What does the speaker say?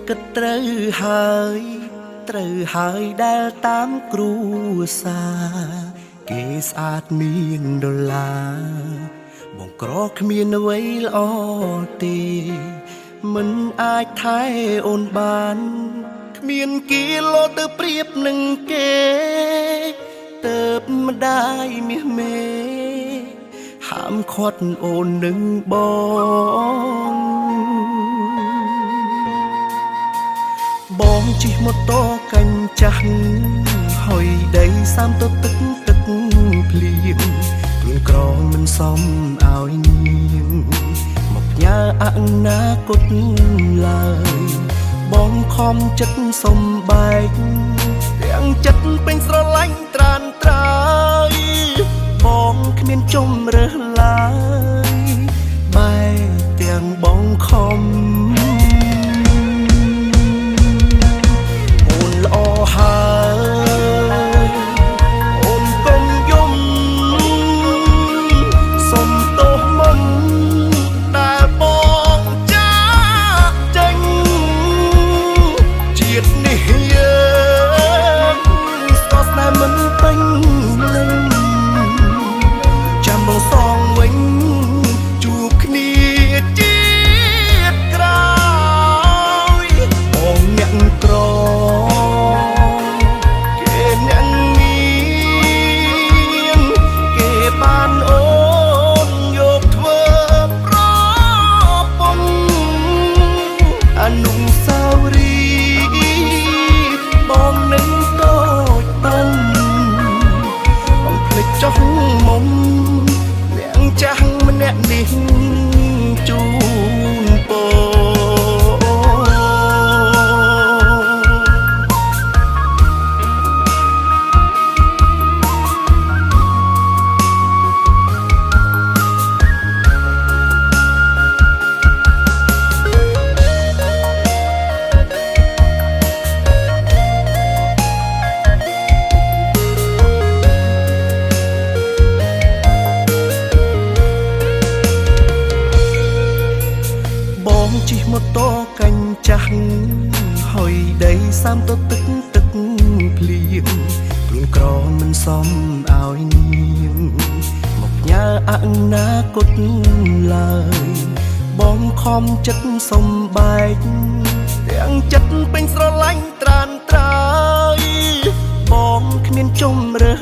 គិតត្រូវហើយត្រូវហើយដែលតាមគ្រួសារគេស្អាតមានដុល្លារបងក្រគ្មានអ្វីល្អទេមិនអាចថែអូនបានគ្មានគីឡូទៅប្រៀបនឹងគេទៅម្ដាយមាសមេហាមឃាត់អូននឹងបងបងជិះម៉ូតូកាញ់ចាស់ហើយដីសាមទៅទឹកទឹកភ្លៀងខ្លួនក្រមិនសមឲ្យនាងមកផ្ញើអនាគតឡើយបងខំចិត្តសុំបែកទាំងចិត្តពេញស្រឡាញ់ត្រានត្រើយបងគ្មានជំរើសឡើយបែកទាំងបងខំអូនល្អហើយអូនកុំយំសុំទោសមុនដែលបងចាកចេញជាតិនេះយើងស្គាល់ស្នេហ៍មិនពេញលេញចាំបងសងវិញជួបគ្នាជាតិក្រោយបងអ្នកក្រគេអ្នកមានគេបានអូនយកធ្វើប្រពន្ធអនុស្សាវរីយ៍បងនឹងតូចតាន់បងភ្លេចចុះមុំអ្នកចាស់ម្នាក់នេះជូនពរ បងជិះម៉ូតូកាញ់ចាស់ហើយដីសាមទៅទឹកទឹកភ្លៀងខ្លួនក្រមិនសមឲ្យនាងមកផ្ញើអនាគតឡើយបងខំចិត្តសុំបែកទាំងចិត្តពេញស្រឡាញ់ត្រានត្រើយបងគ្មានជំរើស